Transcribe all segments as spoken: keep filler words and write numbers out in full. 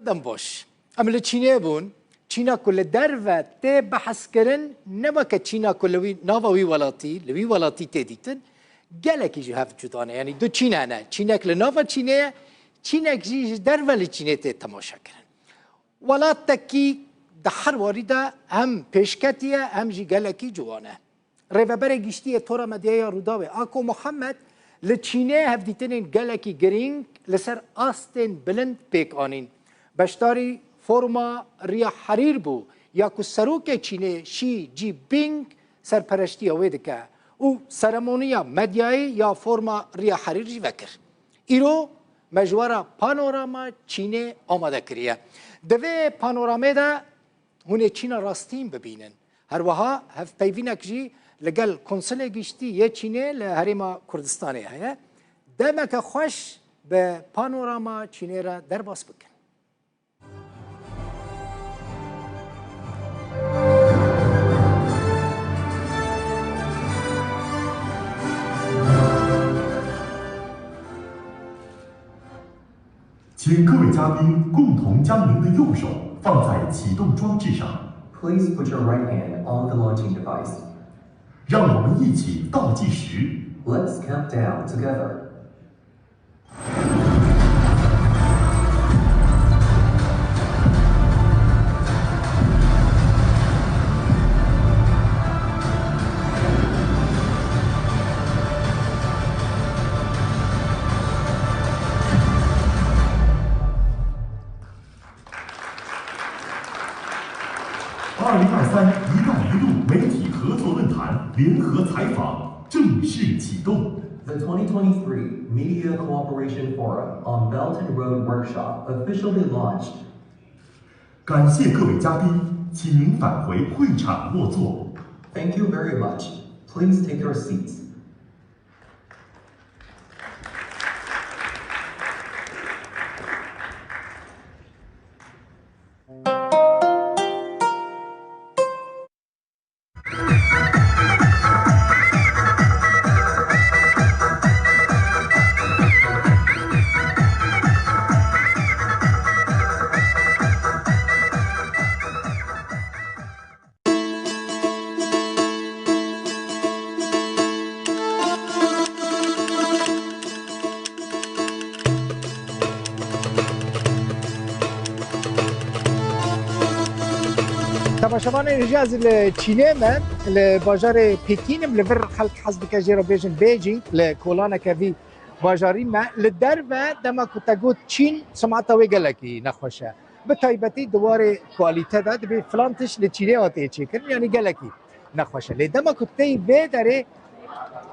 Dem baş. Em li Çînê bûn. Çîna ku li derve tê behs kirin, ne weke Çîna ku li wî, nava wî welatî, li wî welatî tê dîtin, gelekî ji hev cuda ne. Yanî du Çîn hene. Çînek li nava Çînê ye, Çînek jî ji derve li Çînê tê temaşe kirin. Welatekî di her warî de hem pêşketî ye, hem jî gelekî ciwan e. Rêveberê Giştî yê Tora Medyaya Rûdawê Ako Muhammed li Çînê hevdîtinên gelekî girîng li ser astên bilind pêk anîn. Beşdarî Foruma Riya Herîr bû ya ku serokê Çînê Xi Jinping serpereştiya wê dike û seremoniya medyayê ya Foruma Riya Herîr jî vekir. Îro me ji we re panorama Çînê amade kiriye. Di vê panoramê de hûn ê Çîna rastîn bibînin. Her wiha hevpeyvînek jî li gel Konsilê Giştî yê Çînê li Herêma Kurdistanê heye. Demeke xweş bi panorama Çînê re derbas bikin. Please put your right hand on the launching device. 让我们一起倒计时。Let's count down together. 二零二三一带一路媒体合作论坛联合采访正式启动。The twenty twenty-three Media Cooperation Forum on Belt and Road Workshop officially launched. 感谢各位嘉宾，请您返回会场落座。Thank you very much. Please take your seats. 'Temaşevanên hêja, ez li Çînê me, li bajarê Pekîn im, li vir xelk hez dike jê re bêjin Beijing, li kolaneke vî bajarî me. Li derve dema ku te got Çîn, simeta wê gelekî nexweş e. Bi taybetî di warê kualîte de dibê filan tişt li Çînê hatiye çêkirin, yanî gelekî nexweş e. Lê dema ku tey vê derê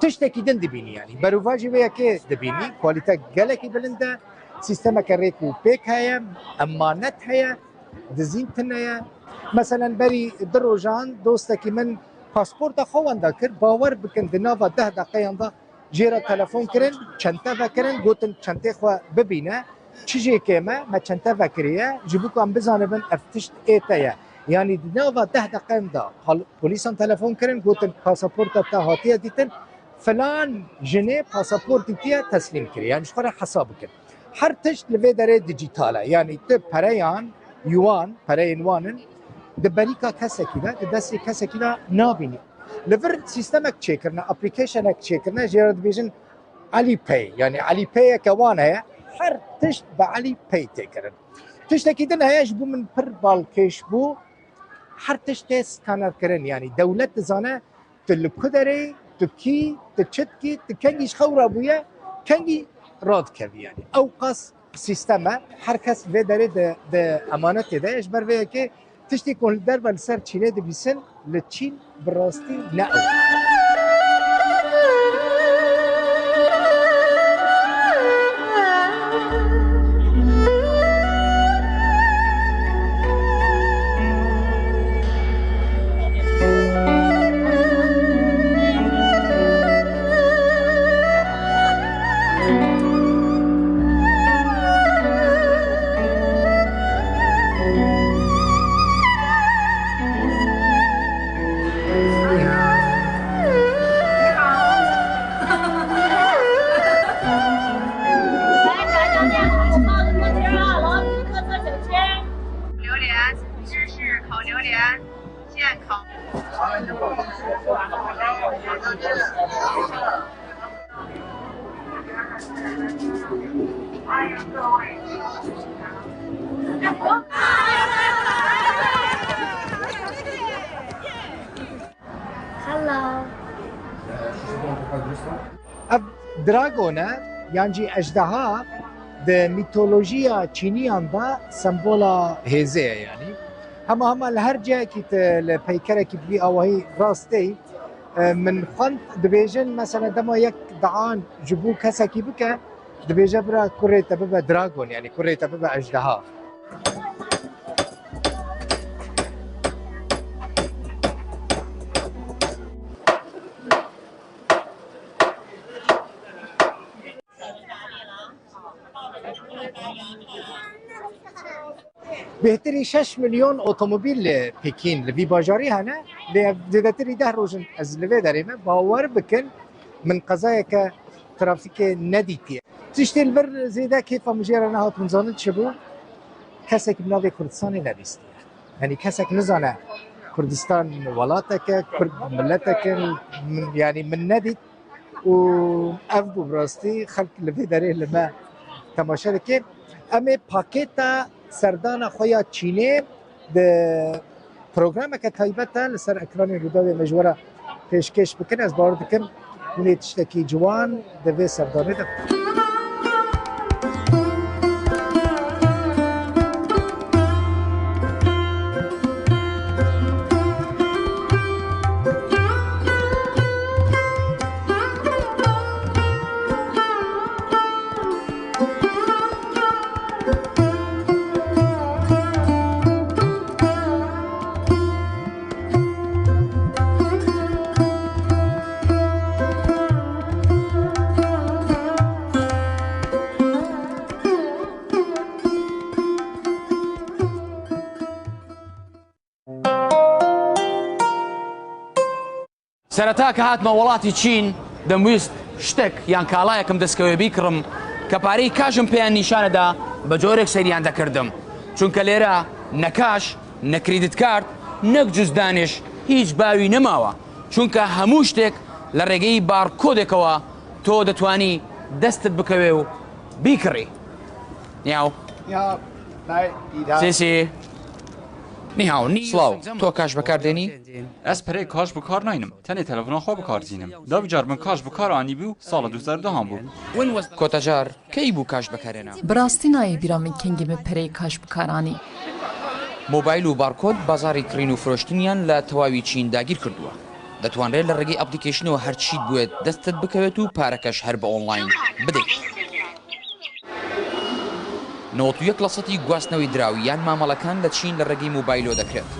tiştekî din dibînî, yanî berovajî wê yekê dibînî, kualîte gelekî bilind e, sîstemeke rêk û pêk heye, emanet heye, dizîn tune ye. Meselen berî du rojan dostekî min pasporta xwe wenda kir, bawer bikin di nava deh deqeyan de jê re telefon kirin, çente vekirin, gotin çentê xwe bibîne. Çi jê kêm e, me çente vekiriye, ji bo ku em bizanibin ev tişt ê te ye. Yanî di nava deh deqeyan de pal-, polîsan telefon kirin, gotin pasaporta te hatiye dîtin, filan jinê pasaport dîtiye, teslîm kiriye. Yanî ji xwe re hesab bikin. Her tişt li vê derê dîjîtal e. Yanî tu pereyan, yuan, pereyên wan in, di berîka kesekî de, di destê kesekî de nabînî. Li vir sîstemek çêkirine, applicationek çêkirine, jê re dibêjin Alipay. Yanî Alipayeke wan heye, her tişt bi Alipay tê kirin. Tiştekî din heye, ji bo min pir balkêş bû, her tişt tê skaner kirin. Yanî dewlet dizane tu li ku derê, tu kî, tu çi dikî, tu kengî ji xew rabûye, kengî radikevî yanî. Ew qas sîstem e, her kes vê derê di, di emanetê de ye. Ji ber vê yekê tiştê ku hûn li derve li ser Çînê dibîsin, li Çîn bi rastî ne ew e. 芝士、烤榴莲、健康。 Hello. Ev dragon e, yan jî ejdeha di mîtolojiya Çîniyan de sembola hêzê ye yanî. Hema hema li her cihekî tu li peykerekî bi vî awahî rast têyî. E, min xwend dibêjin, mesela dema yek dian ji bo kesekî bike, dibêje bira kurê te bibe dragon, yanî kurê te bibe ejdeha. Bêhtirî şeş milyon otomobîl li Pekîn, li vî bajarî hene, lê ev zêdetirî deh roj in ez li vê derê me. Bawer bikin, min qezayeke trafîkê nedîtiye. Tiştê li vir zêde kêfa min jê re nehat, min zanin çi bû? Kesek bi navê Kurdistanê nebîstiye. Yanî kesek nizane Kurdistan welatek e, Kurd miletek in, min, yanî min nedît û ev bû bi rastî xelk li vê derê li me temaşe dike. Em ê pakêta serdana xwe ya Çînê di programeke taybet de li ser ekranên Rûdawê me ji we re pêşkêş bikin. Ez bawer dikim hûn ê tiştekî ciwan di vê serdanê de bikin. سەرەتا کە هاتمە وڵاتی چین، دەمویست شتێک یان کاڵایەکم دەستکەوێ بیکڕم کە پارەی کاشم پێیان نیشانەدا، بە جۆرێک سەیریان دەکردم، چونکە لێرە نە کاش، نە کریدت کارت، نەک جز دانیش هیچ باوی نەماوە، چونکە هەموو شتێک لە ڕێگەی بارکۆدێکەوە تۆ دەتوانی دەستت بکەوێ و بیکڕی. نیاو. سێ سێ. نیهاو نی. سڵاو، تۆ کاش بەکاردێنی؟ Ez pereyê kaş bi kar naynim. Tenê telefona xwe bi kar tînim. Davî car min kaş bi kar anîbû sala du hezar duhan bû. Kota car key bû kaş bekarêna? Bi rastî nayê bîra min kengî min pereyê kaş bi kar anî. Mobayl û barkod bazarê kirîn û firoştiniyan li tewawî Çîn dagîr kirduwe. دەتوانرێت لە ڕێگەی ئەپلیکەیشنەوە هەر چیت بوێت دەستت بکەوێت و پارەکەش هەر بە ئۆنڵاین بدەیت. نەوەد و یەک لە سەدی گواستنەوەی دراو یان مامەڵەکان لە چین لە ڕێگەی موبایلەوە دەکرێت،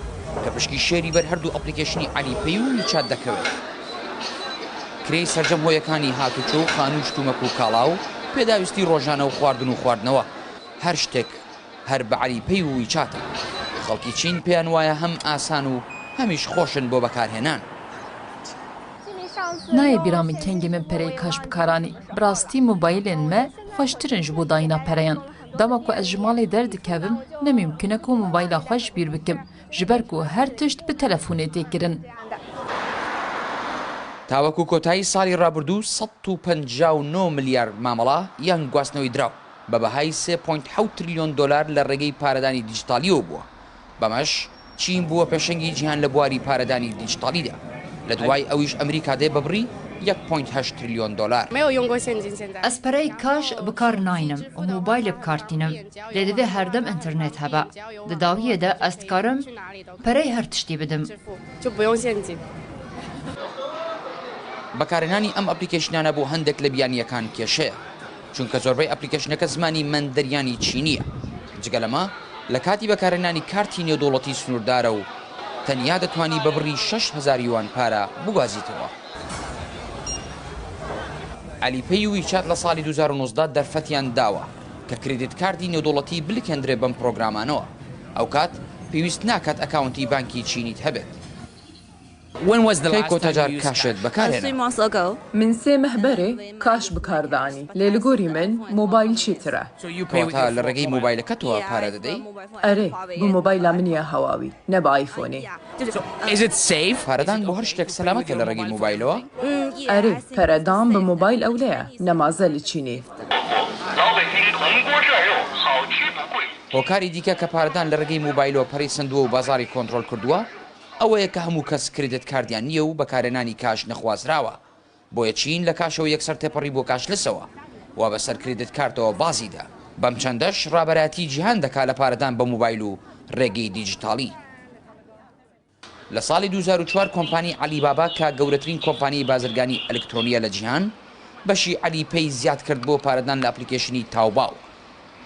کە پشکی شێری بەر هەردوو ئەپلیکەیشنی ئەلیپەی و ویچات دەکەوێت. کرێی سەرجەم هۆیەکانی هاتوچۆ و خانوو و شتومەک و کاڵا و پێداویستی ڕۆژانە و خواردن و خواردنەوە، هەر شتێک هەر بە ئەلیپەی و ویچاتە. خەڵکی چین پێیان وایە هەم ئاسان و هەمیش خۆشن بۆ بەکارهێنان. Nayê bîra min kengê min pereyê kaş bi kar anî. Bi rastî mobaylên me xweştir in ji bo dayîna pereyan. Dema ku ez ji malê derdikevim, ne mimkun e ku mobayla xwe ji bîr bikim, ji ber ku her tişt bi telefonê tê kirin. تاوەکو کۆتایی ساڵی ڕابردوو، سەد و پەنجا و نۆ ملیار مامەڵە یان گواستنەوەی دراو بە بەهای سێ پۆینت حەوت تریلیۆن دۆلار لە ڕێگەی پارەدانی دیجیتاڵیەوە بووە. بەمەش چین بووە پێشەنگی جیهان لە بواری پارەدانی دیجیتاڵیدا، لە دوای ئەویش ئەمریکا دێ بە بڕی یەک پۆینت هەشت تریلیۆن دۆلار. Ez pereyê kaş bi kar naynim û mobaylê bi kar tînim. Lê divê herdem înternet hebe. Di dawiyê de ez dikarim pereyê her tiştî bidim. بەکارهێنانی ئەم ئەپلیکەیشنانە بۆ هەندێک لە بیانییەکان کێشەیە، چونکە زۆربەی ئەپلیکەیشنەکە زمانی مەندەریانی چینییە. جگە لەمە، لە کاتی بەکارهێنانی کارتی نێودەوڵەتی سنووردارە و تەنیا دەتوانی بە بڕی شەش هەزار یوان پارە بگوازیتەوە. ئەلیپەی و ویچات لە ساڵی دوو هەزار و نۆزدە دەرفەتیان داوە کە کریدت کاردی نێودەوڵەتی بلکێندرێ بەم پرۆگرامانەوە. ئەو کات پێویست ناکات ئەکاونتی بانکی چینیت هەبێت. کەی کۆتاجار کاشت بەکارهێنا؟ من سێ مەه بەرێ کاش بکاردانی، لێ لە گۆری من مۆبایل چیترە. کەواتە لە ڕێگەی مۆبایلەکەتەوە پارە دەدەی؟ ئەرێ، بە مۆبایلا منیە هەواوی، نە بە ئایفۆنێ. پارەدان بۆ هەر شتێک سەلامەتە لە ڕێگەی مۆبایلەوە؟ ئەرێ، پەرەدان بە مۆبایل ئەولەیە، نەمازە لە چینێ. هۆکاری دیکە کە پارەدان لە ڕێگەی مۆبایلەوە پەرەی سندووە و بازاری کۆنترۆل کردووە، ئەوەیە کە هەموو کەس کریدت کاردیان نییە و بەکارهێنانی کاش نەخوازراوە. بۆیە چین لە کاشەوە یەکسەر تێپەڕی بۆ کاشلسەوە و بەسەر کریدت کارتەوە بازی دا. بەم چەندەش ڕابەرایەتی جیهان دەکا لە پارەدان بە مۆبایل و ڕێگەی دیجیتاڵی. لە ساڵی دوو هەزار و چوار کۆمپانی عەلی بابا کە گەورەترین کۆمپانیای بازرگانی ئەلکترۆنیە لە جیهان، بەشی عەلی پەی زیاد کرد بۆ پارەدان لە ئەپلیکیشنی تاوباو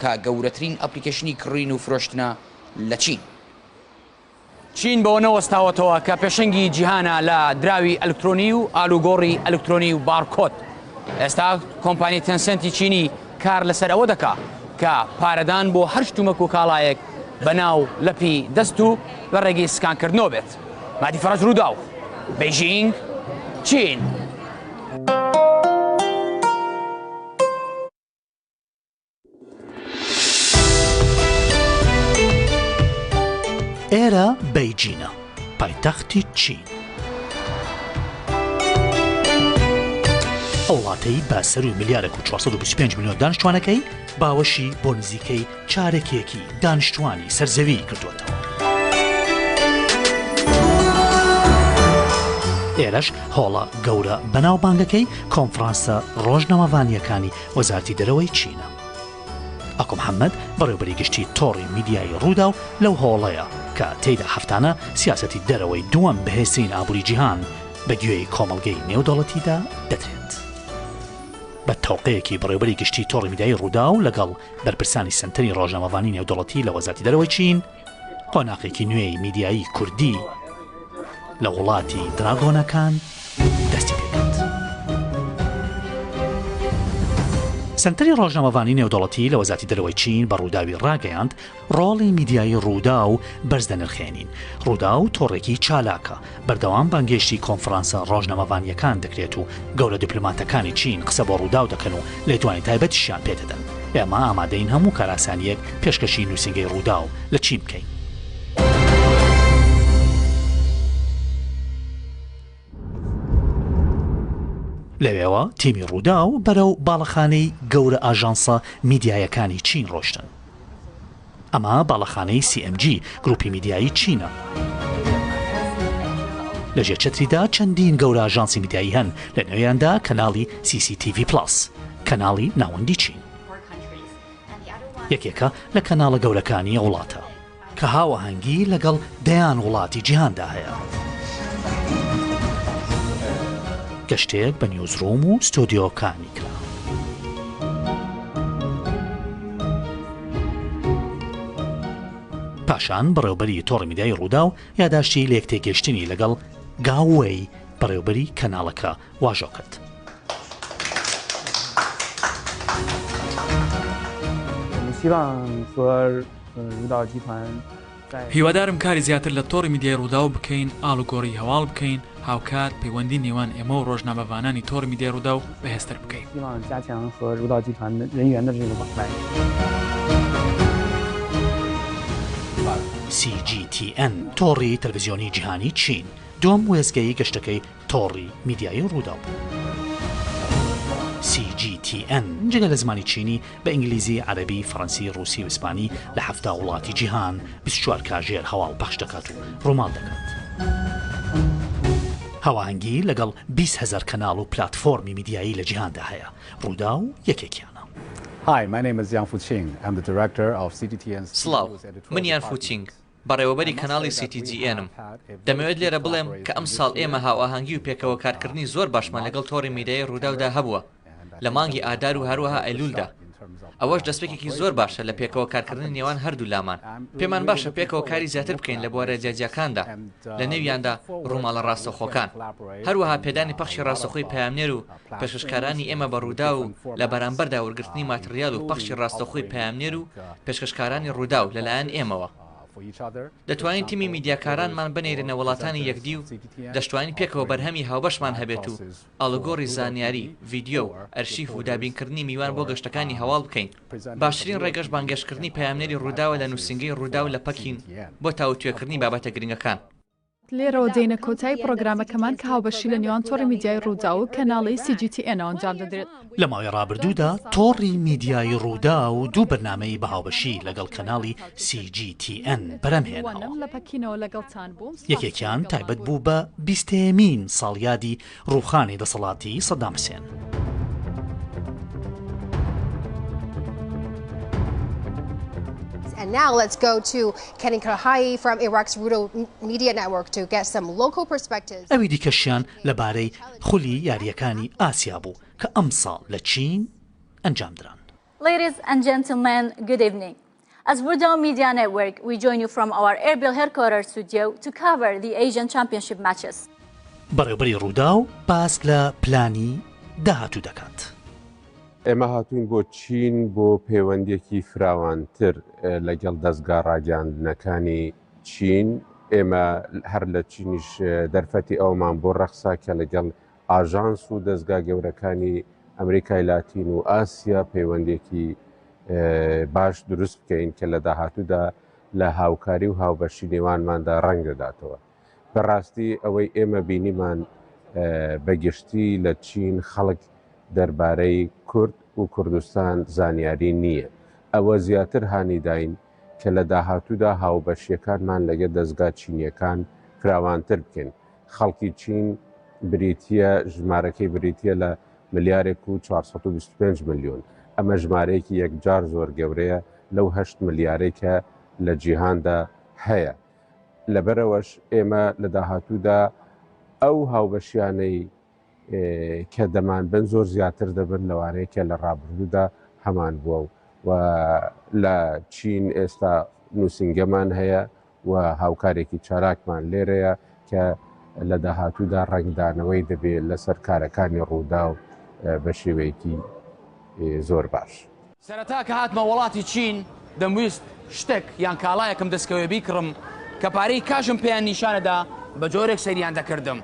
کە گەورەترین ئەپلیکیشنی کڕین و فرۆشتنە لە چین. چین بەوە نەوەستاوەتەوە کە پێشەنگی جیهانە لە دراوی ئەلکترۆنی و ئالوگۆڕی ئەلکترۆنی و بارکۆد. ئێستا کۆمپانی تەنسەنتی چینی کار لەسەر ئەوە دەکا کە پارەدان بۆ هەر شتومەک و کاڵایەک بە ناو لەپی دەست و لە ڕێگەی سکانکردنەوە بێت. مادی فەرەج، ڕووداو، بەیژینگ، چین. ئێرە بەیجینە، پایتەختی چین. ئەو وڵاتەی بە سەروی ملیارێک و چوار سەد و بیست و پێنج ملیۆن دانیشتوانەکەی باوەشی بۆ نزیکەی چارەکێکی دانیشتوانی سەرزەوی کردووەتەوە. ئێرەش هۆڵە گەورە بەناوبانگەکەی کۆنفرانسە ڕۆژنامەڤانیەکانی وەزارەتی دەرەوەی چینە. ئاکۆ محەممەد، بەڕێوەبەری گشتی تۆڕی میدیایی ڕووداو، لەو هۆڵەیە کە تێیدا هەفتانە سیاسەتی دەرەوەی دووەم بەهێزترین ئابووری جیهان بە گوێی کۆمەڵگەی نێودەوڵەتیدا دەدرێت. بە تەوقەیەکی بەڕێوەبەری گشتی تۆڕی میدیایی ڕووداو لەگەڵ بەرپرسانی سەنتەری ڕۆژنامەڤانی نێودەوڵەتی لە وەزارەتی دەرەوەی چین، قۆناغێکی نوێی میدیایی کوردی لە وڵاتی دراگۆنەکان دەستی پێکرد. سەنتەری ڕۆژنامەڤانی نێودەوڵەتی لە وەزارەتی دەرەوەی چین بە ڕووداوی ڕاگەیاند، ڕۆڵی میدیایی ڕووداو بەرز دەنرخێنین. ڕووداو تۆڕێکی چالاکە، بەردەوام بانگێشتی کۆنفرانسە ڕۆژنامەڤانیەکان دەکرێت و گەورە دیپلۆماتەکانی چین قسە بۆ ڕووداو دەکەن و لێدوانی تایبەتیشیان پێ دەدەن. ئێمە ئامادەین هەموو کارئاسانیەک پێشکەشی نووسینگەی ڕووداو لە چین بکەین. لەوێوە تیمی ڕووداو بەرەو باڵەخانەی گەورە ئاژانسە میدیایەکانی چین ڕۆشتن. ئەمە باڵەخانەی سی ئێم جی، گروپی میدیایی چینە. لە ژێر چەتریدا چەندین گەورە ئاژانسی میدیایی هەن، لە نێویاندا کەناڵی سی سی تی ڤی پڵاس، کەناڵی ناوەندی چین. یەکێکە لە کەناڵە گەورەکانی وڵاتە، کە هاوەهەنگی لەگەڵ دەیان وڵاتی جیهاندا هەیە. گەشتێک بە نیوزڕوم و ستۆدیۆکانی کرا. پاشان بەڕێوەبەری تۆڕی میدیایی ڕووداو یاداشتی لە یەکتێگەشتنی لەگەڵ گاوەی بەڕێوەبەری کەناڵەکە واژۆ کرد. 我们希望和，呃，如岛集团在 هیوادارم کاری زیاتر لە تۆڕی میدیای ڕووداو بکەین، ئاڵوگۆڕی هەواڵ بکەین، هاوکات پەیوەندی نێوان ئێمە و ڕۆژنامەڤانانی تۆڕی میدیای ڕووداو بەهێزتر بکەین. 希望加强和如岛集团的人员的这个往来。 سی جی تی ئێن، تۆڕی تەلەڤیزیۆنی جیهانی چین، دووەم وێستگەی گەشتەکەی تۆڕی میدیایی ڕووداو. سی جی تی ئێن جگە لە زمانی چینی، بە ئینگلیزی، عەرەبی، فەڕەنسی، ڕووسی و ئیسپانی لە حەفتا وڵاتی جیهان بیست و چوار کاژێر هەواڵ پەخش دەکات و ڕووماڵ دەکات. هاوەهەنگی لەگەڵ بیست هەزار کەناڵ و پلاتفۆرمی میدیایی لە جیهاندا هەیە. ڕووداو یەکێکیانە. Hi, my name is Yang Fuqing. I'm the director of C G T N's سڵاو، من یان فوچینگ، بەڕێوەبەری کەناڵی سی تی جی ئێنم. دەمەوێت لێرە بڵێم کە ئەم ساڵ ئێمە هاوئاهەنگی و پێکەوە کارکردنی زۆر باشمان لەگەڵ تۆڕی میدیایی ڕووداودا هەبووە لە مانگی ئادار و هەروەها ئەیلولدا. ئەوەش دەستپێکێکی زۆر باشە لە پێکەوە کارکردنی نێوان هەردوو لامان. پێمان باشە پێکەوە کاری زیاتر بکەین لە بوارە جیاجیاکاندا، لە نێویاندا ڕووماڵە ڕاستەوخۆکان. هەروەها پێدانی پەخشی ڕاستەوخۆی پەیامنێر و پێشکەشکارانی ئێمە بە ڕووداو و لە بەرامبەردا وەرگرتنی ماتریال و پەخشی ڕاستەوخۆی پەیامنێر و پێشکەشکارانی ڕووداو لەلایەن ئێمەوە. دەتوانین تیمی میدیاکارانمان بنێرینە وڵاتانی یەکدی و دەشتوانین پێکەوە بەرهەمی هاوبەشمان هەبێت و ئاڵوگۆڕی زانیاری، ڤیدیۆ و ئەرشیف و دابینکردنی میوان بۆ گەشتەکانی هەواڵ بکەین. باشترین ڕێگەش بانگێشتکردنی پەیامنێری ڕووداوە لە نووسینگەی ڕووداو لە پەکین بۆ تاوتوێکردنی بابەتە گرنگەکان. لێرەوە دێینە کۆتایی پرۆگرامەکەمان کە هاوبەشی لە نێوان تۆڕی میدیای ڕووداو و کەناڵی CGTN ەوە ئەنجام دەدرێت. لە ماوەی ڕابردوودا تۆڕی میدیای ڕووداو دوو بەرنامەی بە هاوبەشی لەگەڵ کەناڵی CGTN بەرهەمهێناوە. لە پەکینەوە لەگەڵتان بووم. یەکێکیان تایبەت بوو بە بیستەیەمین ساڵیادی ڕووخانی دەسەڵاتی سەدام حسێن. And now let's go to Kenny Karhai from Iraq's Rudaw Media Network to get some local perspectives. ئەوی دیکەشیان لەبارەی خولی یارییەکانی ئاسیا بوو کە ئەمساڵ لە چین ئەنجام دران. Ladies and gentlemen, good evening. As Rudaw Media Network, we join you from our Erbil headquarters studio to cover the Asian Championship matches. بەڕێوەبەری ڕووداو باس لە پلانی داهاتوو دەکات. ئێمە هاتووین بۆ چین بۆ پەیوەندیەکی فراوانتر، ئە، لەگەڵ دەستگا ڕاگەیاندنەکانی چین. ئێمە هەر لە چینیش، ئە، دەرفەتی ئەومان بۆ ڕەخسا کە لەگەڵ ئاژانس و دەستگا گەورەکانی ئەمریکای لاتین و ئاسیا پەیوەندیەکی، ئە، باش دروست بکەین کە لە داهاتوودا لە هاوکاری و هاوبەشی نێوانماندا ڕەنگ دەداتەوە. بەڕاستی ئەوەی ئێمە بینیمان، ئە، بەگشتی لە چین خەڵک دەربارەی کورد و کوردستان زانیاری نییە. ئەوە زیاتر هانی داین کە لە داهاتوودا هاوبەشیەکانمان لەگە دەستگا چینیەکان فراوانتر بکەین. خەڵکی چین بریتیە، ژمارەکەی بریتیە لە ملیارێک و چوار سەد و بیست و پێنج ملیۆن. ئەمە ژمارەیەکی یەکجار زۆر گەورەیە لەو هەشت ملیارەی کە لە جیهاندا هەیە. لەبەرەوەش ئێمە لە داهاتوودا ئەو هاوبەشیانەی، ئێ، کە دەمان بن زۆر زیاتر دەبن لەوانەیە کە لە ڕابردوودا هەمان بووە و، و لە چین ئێستا نووسینگەمان هەیە و هاوکارێکی چالاکمان لێرەیە کە لە داهاتوودا ڕەنگدانەوەی دەبێت لەسەر کارەکانی ڕووداو، ئێ، بە شێوەیەکی، ئێ، زۆر باش. سەرەتا کە هاتمە وڵاتی چین، دەمویست شتێک یان کاڵایەکم دەستکەوێ بیکڕم کە پارەی کاشم پێیان نیشانەدا، بە جۆرێک سەیریان دەکردم.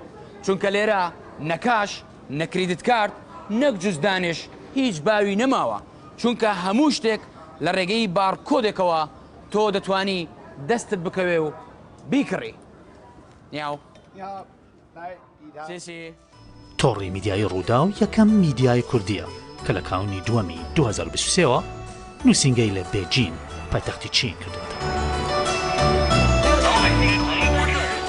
چونکە لێرە نە کاش، نە کریدت کارت، نەک جزدانیش هیچ باوی نەماوە. چونکە هەموو شتێک لە ڕێگەی بارکۆدێکەوە تۆ دەتوانی دەستت بکەوێ و بیکڕی. نیاو. سێ سێ. تۆڕی میدیایی ڕووداو یەکەم میدیای کوردییە کە لە کانوونی دووەمی دوو هەزار و بیست و سێ وە نووسینگەی لە بێجین، پایتەختی چین، کردووەتەوە.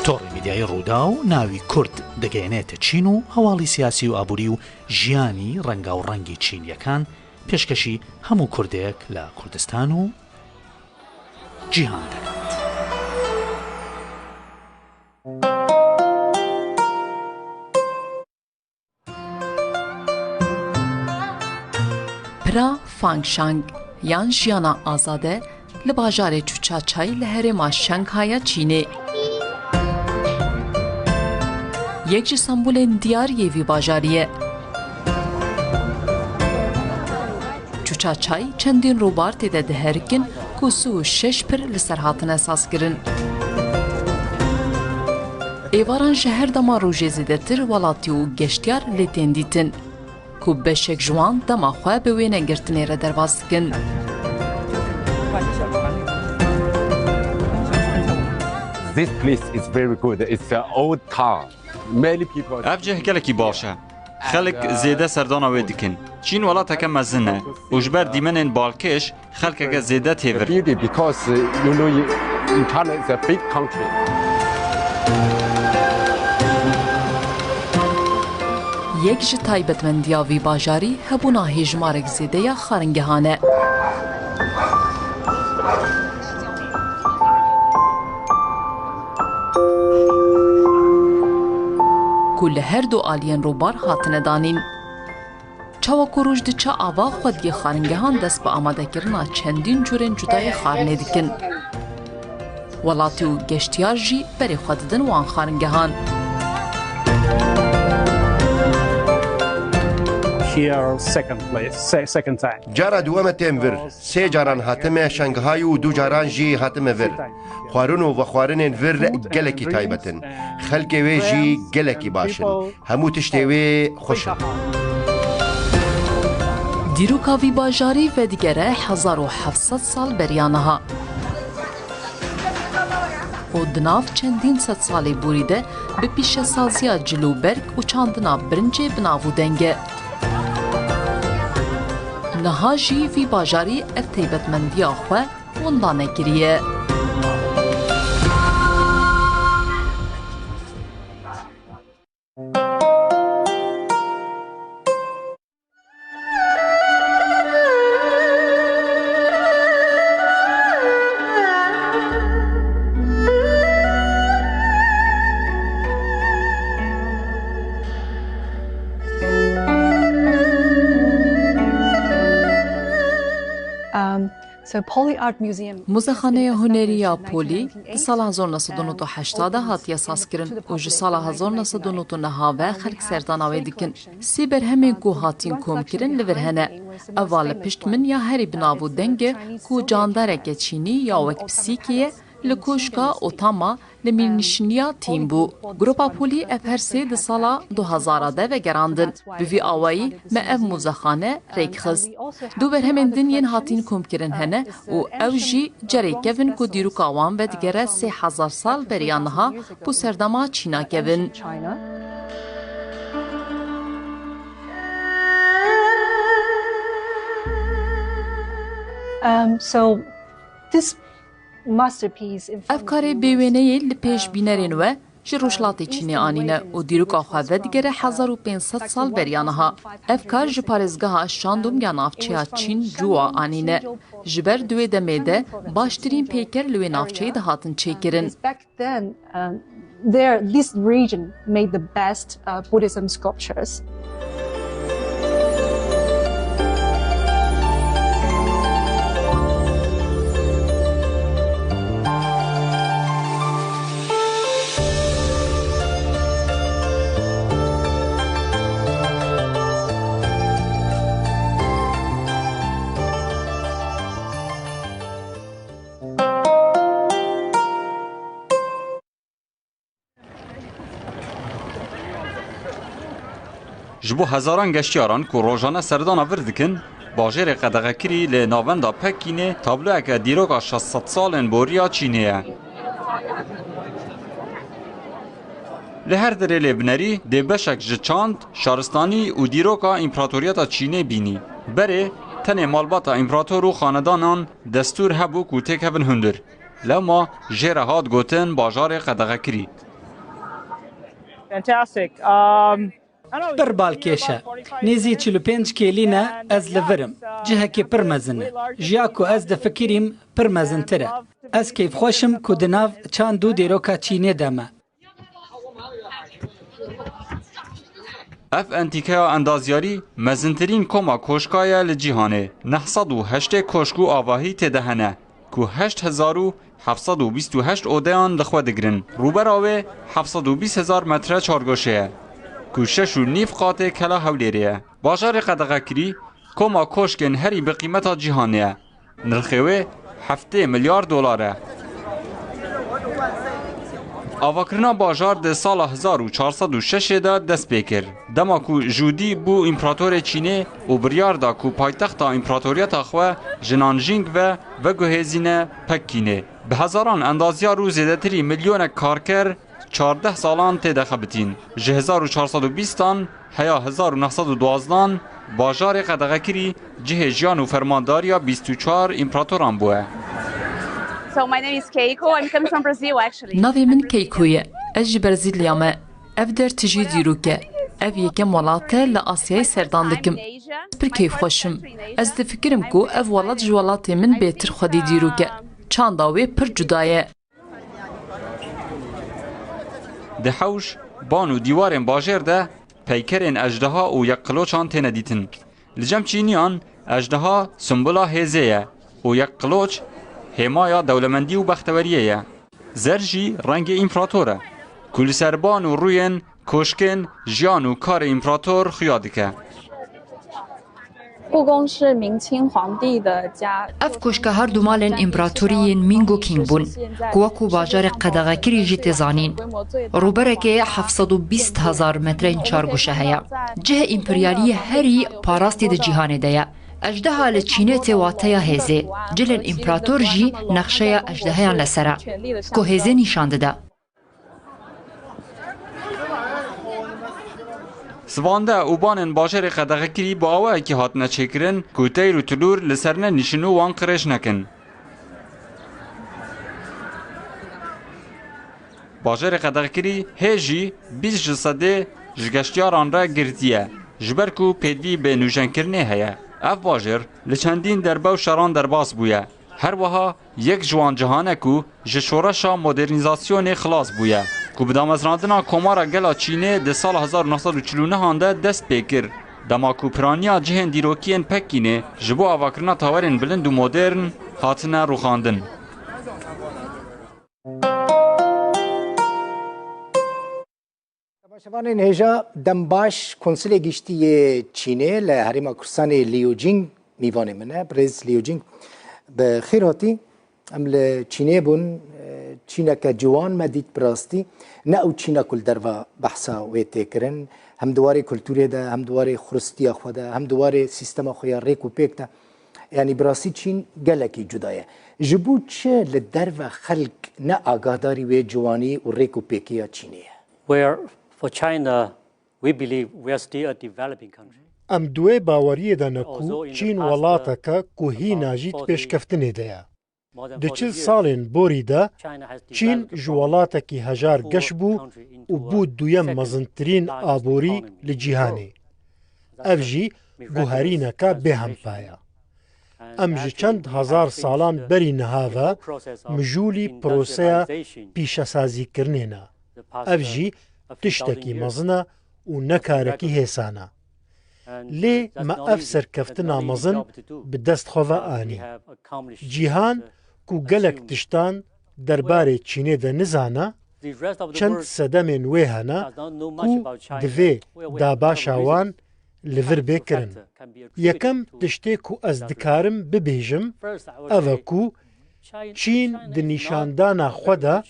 تۆڕی میدیایی ڕووداو ناوی کورد دەگەیەنێتە چین و هەواڵی سیاسی و ئابووری و ژیانی ڕەنگاوڕەنگی چینییەکان پێشکەشی هەموو کوردێک لە کوردستان و جیهان دەکات. پرا فانگشانگ یان ژیانا ئازادە لە باژارێ چوچاچای لە هەرێما شەنگهایا چینێ. یەک ji sembolên diyar yê vî bajarî ye. Çûça çay çendîn rûbar tê de diherikin ku sî û şeş pir li ser hatine sazkirin. Êvaran ji her dema rojê zêdetir welatî û geştyar lê tên dîtin, ku beşek ji wan dema xwe bi wêne girtinê re derbas dikin. This place is very good. It's an old town. Many people Ev cih gelekî baş e. Xelk zêde serdana wê dikin. Çîn welateke mezin e û ji ber dîmenên balkêş xelkeke zêde têvir. Beauty because, uh, you know, you, in China it's a big country. Yek ji taybetmendiya vî bajarî hebûna hêjmarek zêde ya xaringehan e. Ku li her du aliyên rûbar hatine danîn. Çawa ku roj diçe ava xwediyê xaringehan dest bi amadekirina çendîn curên cuda yê xarinê dikin. Welatî û geştiyar jî berê xwe didin wan xaringehan. Here second place, se- second time. Cara duweme têm vir. Sê caran hatime Şanghay û du caran jî hatime vir. Xwarin û vexwarinên vir gelekî taybet in. Xelkê wê jî gelekî baş in. Hemû tiştê wê xweş in. Dîroka vî bajarî vedigere hezar û heft sed sal beriya niha. Û di nav çendîn sed salê borî de bi pîşesaziya cil û berg û çandina birincê bi nav û deng e. Niha jî vî bajarî ev taybetmendiya xwe winda nekiriye. Um, so Poly Art Museum Muzexaneya Hunerî ya Polî di sala hezar neh sed û nod û heştê de hatiye sazkirin û ji sala hezar neh sed û nod û neh ve xelk serdana wê dikin. Sê berhemên ku hatîn komkirin li vir hene. Eva li pişt min ya herî bi nav û deng e ku candareke çînî ya wek pisîkê ye, li koşka Otama li mîrnişîniya tîm bû. Grupa Polî ev her sê di sala du hezar de vegerandin. Bi vî awayî me ev muzexane rêk xist. Du berhemên din yên hatîn komkirin hene û ew jî cerê kevin ku dîroka wan vedigere sê hezar sal beriya niha ku serdema Çîna kevin. Um, so this masterpiece in front Ev of karê you bêwêneyê li pêş bînerên we ji Rojhilatê Çînê anîne û dîroka xwe vedigere hezar û pênc sed sal beriya niha. Ev kar ji parêzgeha Shandong ya navçeya Çîn Cuwa anîne. Ji ber di wê demê de baştirîn peyker li wê navçeyê dihatin çêkirin. Then, um, there, this region made the best, uh, Buddhism sculptures. Ji bo hezaran geştiyaran ku rojane serdana vir dikin, bajêrê qedexekirî li navenda Pekînê tabloyeke dîroka şeş sed salên boriya Çînê ye. Li her derê lê binerî dê beşek ji çand, şaristanî û dîroka Împaratoriyeta Çînê bînî. Berê tenê malbata împarator û xanedanan destûr hebû ku têkevin hundir. Lewma jê re hat gotin bajarê qedexekirî. Fantastic. Um, I don't know, Pir balkêş e. Nêzî çil û pênc kêlî ne ez li vir im. Cihekî pir mezin e. Ji ya ku ez difikirîm pir mezintir e. Ez keyfxweş im ku di nav çand û dîroka Çînê de me. Ev entîkeya endazyarî mezintirîn koma koşka ye li cîhanê. Neh sed û heştê koşk û avahî tê de hene, ku heşt hezar û heft sed û bîst û heşt odeyan li xwe digirin. Rûbera wê heft sed û bîst hezar metre çargoşe ye, ku şeş û nîv qatê kela Hewlêrê ye. Bajarê qedexekirî koma koşkên herî bi qîmeta cîhanê ye. Nirxê wê heftê milyar dolar e. Avakirina bajar di sala hezar û çar sed û şeş de dest pê kir. Dema ku Jûdî bû împeratorê Çînê û biryar da ku paytexta împeratoriyeta xwe ji Nanjing ve veguhêzîne Pekînê. Bi hezaran endazyar û zêdetirî milyonek karker çardeh salan tê de xebitîn. Ji hezar û çar sed û bîstan heya hezar û neh sed û duwazdan bajarê qedexekirî cihê jiyan û fermandariya bîst û çar împeratoran bûye. So my name is Keiko. I'm coming from Brazil, actually. Navê min Keiko ye. Ez ji Brezîlya me. Ev der tijî dîrok e. Ev yekem welat e li Asyayê serdan dikim. Ez pir keyfxweş im. Ez difikirim ku ev welat ji welatê min bêtir xwedî dîrok e. Çanda wê pir cuda ye. Di hewş, ban û dîwarên bajêr de peykerên ejdeha û yekqiloçan têne dîtin. Li cem Çîniyan ejdeha simbula hêzê ye û yekqiloç hêmaya dewlemendî û bexteweriyê ye. Zer jî rengê împerator e, ku li ser ban û rûyên koşkên jiyan û karê împerator xuya dike. 故宫是明清皇帝的家。 Ev koşka her du malên împeratorî yên Ming û Qing bûn, ku wekû bajarê qedexekirî jî tê zanîn. Rûberekê heft sed û bîst hezar metreyên çargoşe heye. Cihê împeryaliyê herî parastî di cîhanê de ye. Ejdeha li Çînê tê wateya hêzê. Cilên împerator jî nexşeya ejdeheyan li ser e, ku hêzê nîşan dide. Sivande û banên bajarê qedexekirî bi awayekî hatine çêkirin ku teyr û tilûr li ser nenîşin û wan qirêj nekin. Bajarê qedexekirî hê jî bîst ji sedê ji geştyaran re girtî ye, ji ber ku pêdivî bi nûjenkirinê heye. Ev bajêr li çendîn derbe û şeran derbas bûye. Her wiha yek ji wan cihan e ku ji şoreşa modernîzasyonê xilas bûye, ku bi damezrandina Komara Gela Çînê di sala hezar û neh sed û çil û neh an de dest pê kir, dema ku piraniya cihên dîrokî yên Pekînê ji bo avakirina tawerên bilind û modern hatine rûxandin. Temaşevanên hêja, dem baş. Konsulê Giştî yê Çînê li Herêma Kurdistanê Liu Jing mîvanê min e. Birêz Liu Jing, bi xêr hatî. Em li Çînê bûn. Çîneke ciwan me dît bi rastî. Ne ew Çîna ku li derve behsa wê tê kirin. Hem di warê kulturê de, hem di warê xuristiya xwe de, hem di warê sîstema xwe ya rêk û pêk de. Yanî bi rastî Çîn gelekî cuda ye. Ji bo çi li derve xelk ne agahdarî wê ciwanî û rêk û pêkê ya Çînê ye? Where for China, we believe we are still a developing country. Em di wê baweriyê de ne ku Çîn welateke ku hîna jî di pêşkeftinê de ye. Di çil salên borî de Çîn ji welatekî hejar geş bû û bû duyem mezintirîn aborî li cîhanê. Ev jî guherîneke bêhempa ye. Em ji çend hezar salan berî niha ve mijûlî proseya pîşesazîkirinê ne. Ev jî tiştekî mezin e û ne karekî hêsan e. Lê me ev serkeftina mezin bi dest xwe ve anî. Cîhan ku gelek tiştan derbarê Çînê de nizane, çend sedemên wê hene ku divê dabaşa wan li vir bê kirin. Yekem tiştê ku ez dikarim bibêjim, ev e ku Çîn di nîşandana xwe de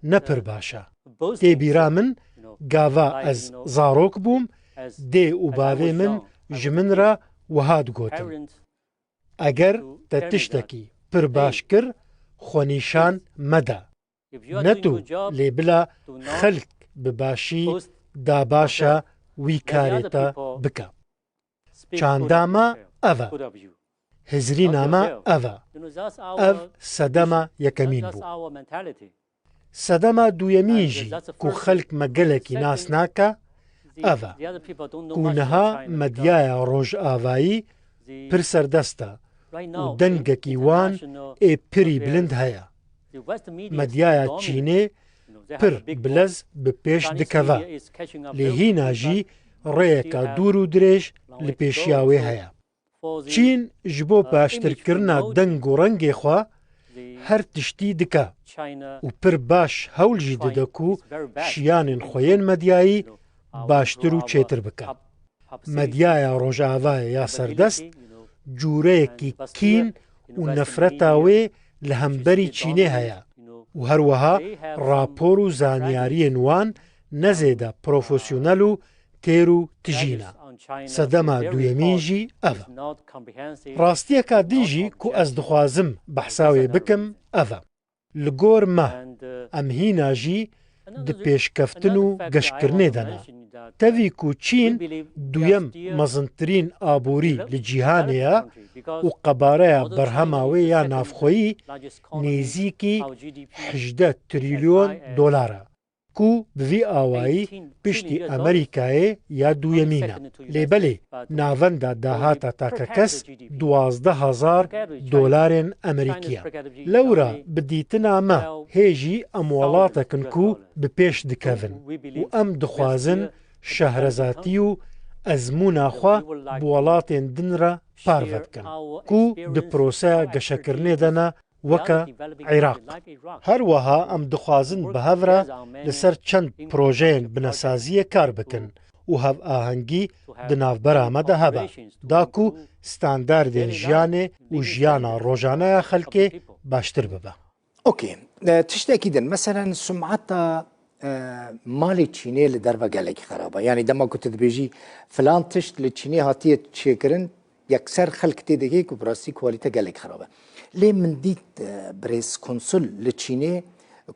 ne pir baş e. Tê bîra min, gava ez zarok bûm, dê û bavê min ji min re wiha digotin: Eger te tiştekî pir baş kir, xwe nîşan mede. Ne tu, lê bila xelk bi başî dabaşa wî karê te bike. Çanda me ev e. Hizrîna me ev e. Ev sedema yekemîn bû. Sedema duyemîn jî ku xelk me gelekî nas nake, ev e ku niha medyaya rojavayî pir serdest e û dengekî wan ê pirî bilind heye. Medyaya Çînê pir bi lez bi pêş dikeve, lê hîna jî rêyeka dûr û dirêj li pêşiya wê heye. Çîn ji bo baştirkirina deng û rengê xwe her tiştî dike û pir baş hewl jî dide ku şiyanên xwe yên medyayî baştir û çêtir bike. Medyaya Rojavayê ya serdest cûreyekî kîn û nefreta wê li hemberî Çînê heye û her wiha rapor û zanyariyên wan ne zêde profesyonel û têr û tijî ne. Sedema duyemîn jî ev e. Rastiyeka din jî ku ez dixwazim behsa wê bikim, ev e. Li gor me, em hîna jî di pêşkeftin û geşkirinê de ne. Tevî ku Çîn duyem mezintirîn aborî li cîhanê ye û qebareya berhema wê ya navxweyî nêzîkî hejdeh trîlyon dolar e, ku bi vî awayî piştî Amerîkayê ya duyemîn e. Lê belê, navenda dahata takekes duwazdeh hezar dolarên Amerîkî ye. Lewra bi dîtina me hê jî em welatek in ku bi pêş dikevin û em dixwazin şehrezatî û ezmûna xwe bi welatên din re parve bikin ku di proseya geşekirinê de ne, weke Iraq. Her wiha em dixwazin bi hev re li ser çend projeyên binesaziyê kar bikin û hevahengî di navbera me de hebe, da ku standardên jiyanê û jiyana rojane ya xelkê baştir bibe. Okey. E, tiştekî din, meselen, sumeta, e, malê Çînê li derve gelekî xerab e. Yanî dema ku tu dibêjî filan tişt li Çînê hatiye çêkirin, yekser xelk tê digihê ku bi rastî kualîte gelek xerab e. Lê min dît, e, birêz konsul li Çînê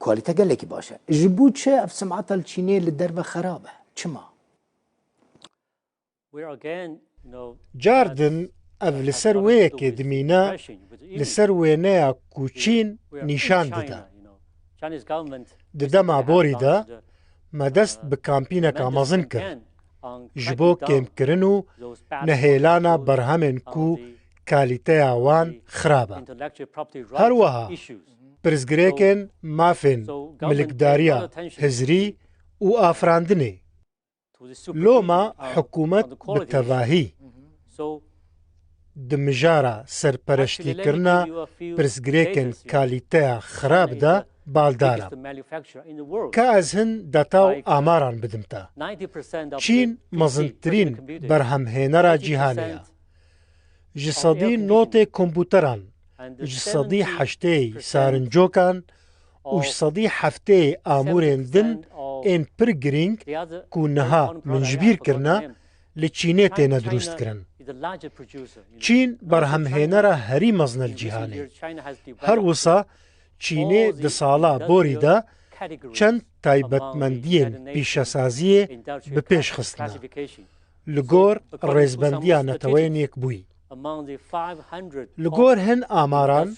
kualîte gelekî baş e. Ji bo çi ev simeta li Çînê li derve xerab e? Çima? Car din ev li ser wê yekê dimîne, li ser wêneya ku Çîn nîşan dide. Di dema borî de me dest bi kampîneka mezin kir ji bo kêmkirin û nehêlana berhemên ku kalîteya wan xirab e. Her wiha pirsgirêkên mafên milikdariya hizrî û afirandinê. Loma hikûmet bi tevahî di mijara serpereştîkirina pirsgirêkên kalîteya xirab de baldar e. Ka ez hin data û amaran bidim te. Çîn mezintirîn berhemhênera cîhanê ye. Ji sedî notê komputeran, ji sedî heştê sarincokan û ji sedî heftê amûrên din ên pir girîng ku niha min ji bîr kirine, li Çînê têne dirûstkirin. Çîn berhemhênera herî mezin e li cîhanê. Her wisa Çînê di sala borî de çend taybetmendiyên pîşesaziyê bi pêş xistine. Li gor rêzbendiya Neteweyên Yekbûyî. Li gor hin amaran,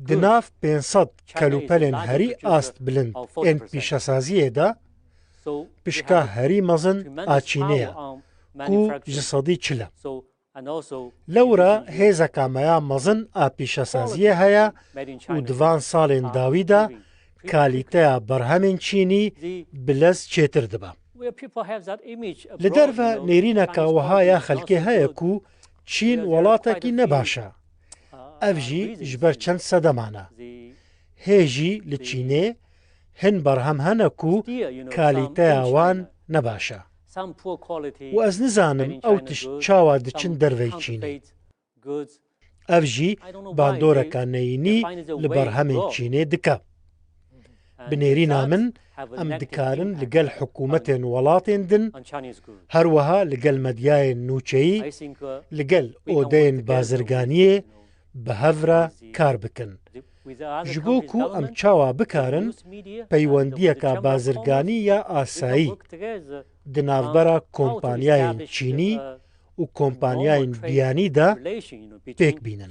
di nav pênc sed kelûpelên herî ast bilind ên pîşesaziyê de, pişka herî mezin a Çînê ye, ku ji sedî çil e. Lewra hêzeka me ya mezin a pîşesaziyê heye û di van salên dawî de kalîteya berhemên Çînî bi lez çêtir dibe. Li derve nêrîneka wiha ya xelkê heye ku Çîn welatekî ne baş e. Ev jî ji ber çend sedeman e. Hê jî li Çînê hin berhem hene ku kalîteya wan ne baş e. Û ez nizanim ew tişt çawa diçin dervey Çînê. Ev jî bandoreka neyînî li berhemên Çînê dike. Bi nêrîna min, em dikarin li gel hikûmetên welatên din, her wiha li gel medyayên nûçeyî, li gel odeyên bazirganiyê bi hev re kar bikin. Ji bo ku em çawa bikarin peywendiyeka bazirganî ya asayî di navbera kompanyayên Çînî û kompanyayên biyanî de pêk bînin.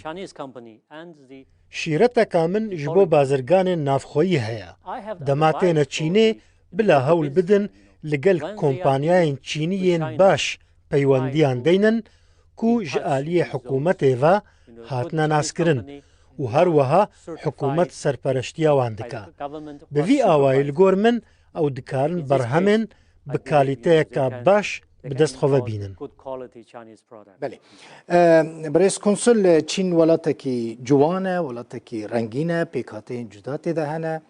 Şîreteka min ji bo bazirganên navxweyî heye. Dema têne Çînê, bila hewl bidin li gel kompanyayên Çînî yên baş peywendiyan deynin ku ji aliyê hikûmetê ve hatine naskirin û her wiha hikûmet serpereştiya wan dike. Bi vî awayî li gor min ew dikarin berhemên bi kalîteyeka baş bi dest xwe ve bînin. Belê. E, Birêz Konsul, Çîn welatekî ciwan e, welatekî rengîn e, pêkhateyên cuda tê de hene,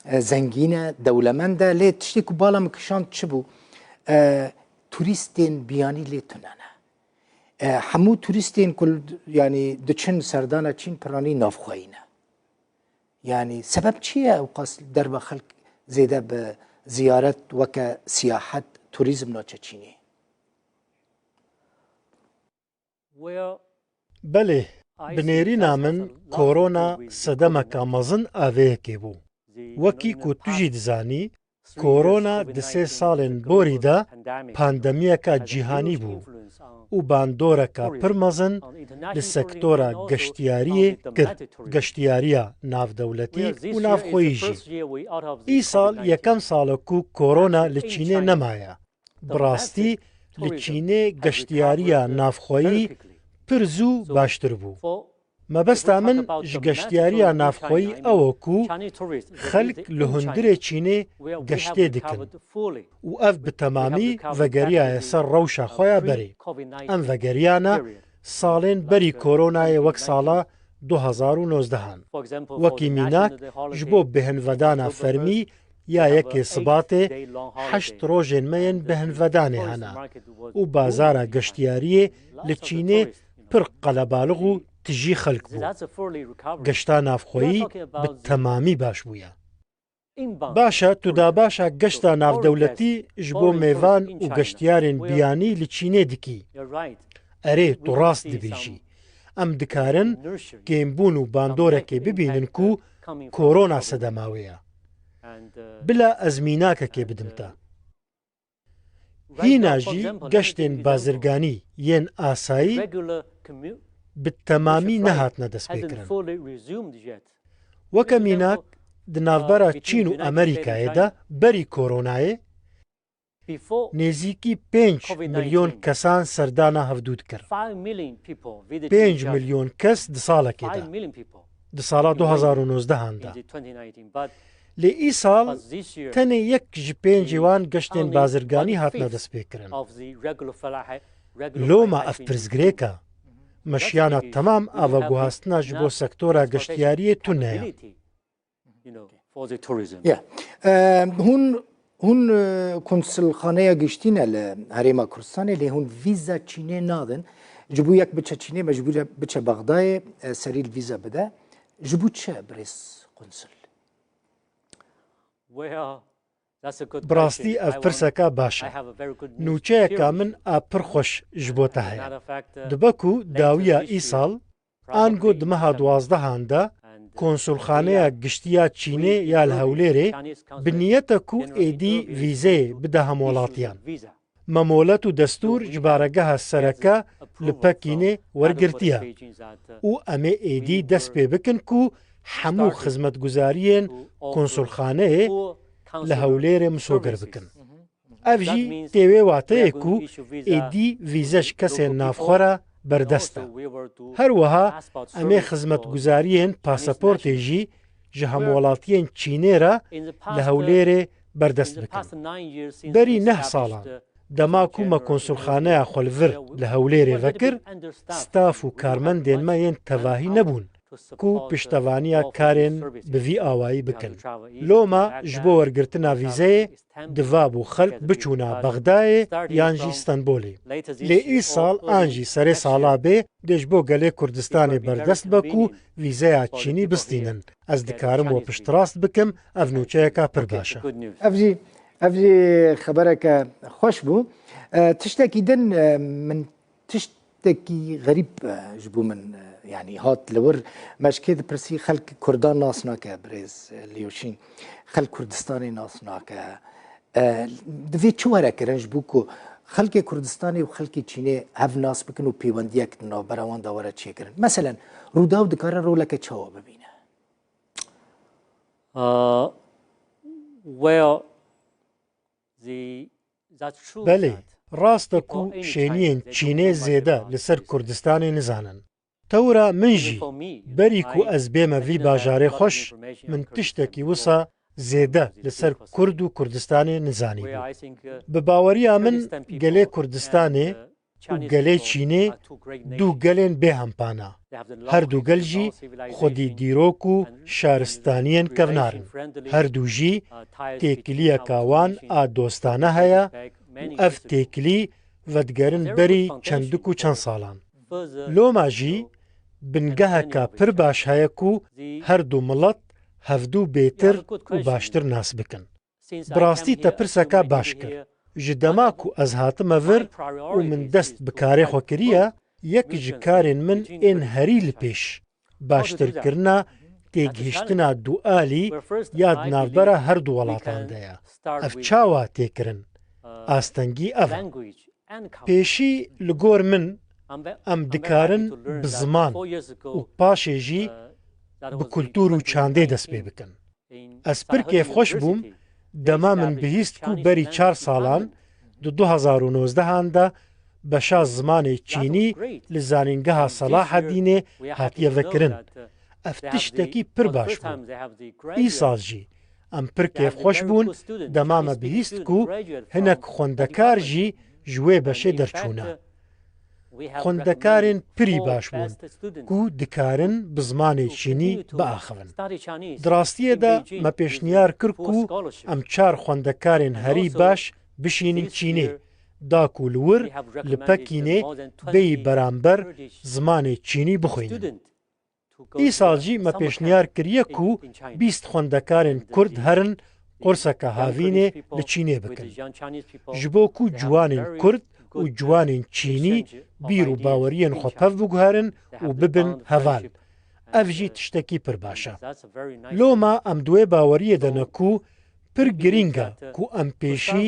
e, zengîn e, dewlemend e. Lê tiştê ku bala min kişand çi bû? E, turîstên biyanî lê tune ne. E, hemû turîstên ku, yanî, diçin serdana Çîn piranî navxweyî ne. Yanî, sebeb çi ye ewqas derve xelk zêde bi ziyaret weke siyahet, turîzm naçe Çînê? Belê, bi nêrîna min korona sedemeka mezin a vê yekê bû. Wekî ku tu jî dizanî, korona di sê salên borî de pandemiyeka cîhanî bû û bandoreka pir mezin li sektora geştiyariyê kir, geştiyariya navdewletî û navxweyî jî. Îsal yekem sal e ku korona li Çînê nemaye. Bi rastî li Çînê geştiyariya navxweyî pir zû baştir bû. Mebesta min ji geştiyariya navxweyî ew e ku xelk li hundirê Çînê geştê dikin û ev bi temamî vegeriyaye ser rewşa xwe ya berê. Em vegeriyane salên berî koronayê wek sala du hezar û nozdeh an. Wekî mînak, ji bo bêhnvedana fermî Ya yekê Sibatê heşt rojên me yên bi hinvedanê hene û bazara geştiyariyê li Çînê pir qelebalix û tijî xelk bû. Geşta navxweyî bi temamî baş bûye. Baş e, tu dabaşa geşta navdewletî ji bo mêvan û geştiyarên biyanî li Çînê dikî. Erê, tu rast dibêjî. Em dikarin kêmbûn û bandorekê bibînin ku korona sedema wê ye. Bila ez mînakekê bidim te. Hîna jî geştên bazirganî yên asayî bi temamî nehatine destpêkirin. Weke mînak, di navbera Çîn û Amerîkayê de berî koronayê nêzîkî pênc milyon kesan serdana hevdû dikir. Pênc milyon kes di salekê de. Di sala du hezar û nozdehan de. Lê îsal tenê yek ji pêncê wan geştên bazirganî hatine destpêkirin. Loma ev pirsgirêk e. Meşiyana temam aveguhastina ji bo sektora geştiyariyê tune ye. Yeah. Hûn, hûn, e, konsulxaneya giştî ne li Herêma Kurdistanê, lê hûn vîza Çînê nadin. Ji bo yek biçe Çînê, mecbûr e biçe Bexdayê, e, serî li vîza bide. Ji bo çi, birêz konsul? Bi rastî ev pirseka baş e. Nûçeyeka min a pir xweş ji bo te heye. Dibe ku dawiya îsal, ango di meha duwazdehan de konsulxaneya giştî ya Çînê ya li Hewlêrê bi niyete ku êdî vîzeyê bide hemwelatiyan. Me molet û destûr ji baregeha sereke li Pekînê wergirtiye û em ê êdî dest pê bikin ku hemû xizmetguzariyên konsulxaneyê li Hewlêrê misoger bikin. Ev jî tê wê wateyê ku êdî vîze ji kesên navxwe re berdest e. Her wiha em ê xizmetguzariyên pasaportê jî ji hemwelatiyên Çînê re li Hewlêrê berdest bikin. Berî neh salan, dema ku me konsulxaneya xwe li vir li Hewlêrê vekir, staf û karmendên me yên tevahî nebûn ku piştevaniya karên bi vî awayî bikin. Loma ji bo wergirtina vîzeyê, divabû xelk biçûna Bexdayê yan jî Stenbolê. Lê îsal an jî serê sala bê dê ji bo gelê Kurdistanê berdest be ku vîzeya Çînî bistînin. Ez dikarim we piştrast bikim, ev nûçeyeka pir baş e. Ev jî, ev jî xebereke xweş bû. E, tiştekî din, e, min tiştekî xerîb, e, ji bo min, e, yanî hat li wir. Me ji kê dipirsî, xelk Kurdan nas nake, birêz, e, Liyoşîn. Xelk Kurdistanê nas nake. E, divê çi were kirin ji bo ku xelkê Kurdistanê û xelkê Çînê hev nas bikin û pêwendiyek di navbera wan de were çêkirin? Meselen, Rûdaw dikare roleke çawa bibîne? Belê, rast e ku şêniyên Çînê zêde li ser Kurdistanê nizanin. Tewra min jî, berî ku ez bême vî bajarê xweş, min tiştekî wisa zêde li ser Kurd û Kurdistanê nizanîbû. Bi baweriya min gelê Kurdistanê û gelê Çînê du gelên bêhempa ne. Her du gel jî xwedî dîrok û şaristaniyên kevnar in. Her du jî têkiliyeka wan a dostane heye û ev têkilî vedigerin berî çendik û çend salan. Loma jî bingeheka pir baş heye ku her du milet hevdu bêtir û baştir nas bikin. Bi rastî te pirseka baş kir. Ji dema ku ez hatime vir û min dest bi karê xwe kiriye, yek ji karên min ên herî li pêş, baştirkirina têgihiştina dualî ya di navbera her du welatan de ye. Ev çawa tê kirin? Astengî ev e. Pêşî li gor min em dikarin bi ziman û paşê jî bi kultûr û çandê dest pê bikin. Ez pir kêfxweş bûm dema min bihîst ku berî çar salan, di du hezar û nozdehan de beşa zimanê çînî li Zanîngeha Selahedînê hatiye vekirin. Ev tiştekî pir baş bû. Îsal jî em pir kêfxweş bûn dema me bihîst ku hinek xwendekar jî ji wê beşê derçûne. Xwendekarên pirî baş bûn ku dikarin bi zimanê çînî biaxivin. Di rastiyê de me pêşniyar kir ku em çar xwendekarên herî baş bişînin Çînê, da ku li wir li Pekînê bêyî beramber zimanê çînî bixwînin. Îsal jî me pêşniyar kiriye ku bîst xwendekarên Kurd herin qurseke havînê li Çînê bikin. Ji bo ku ciwanên Kurd û ciwanên çînî bîr û baweriyên xwe pev biguherin û bibin heval. Ev jî tiştekî pir baş e. Loma em di wê baweriyê de ne ku pir girîng e ku em pêşî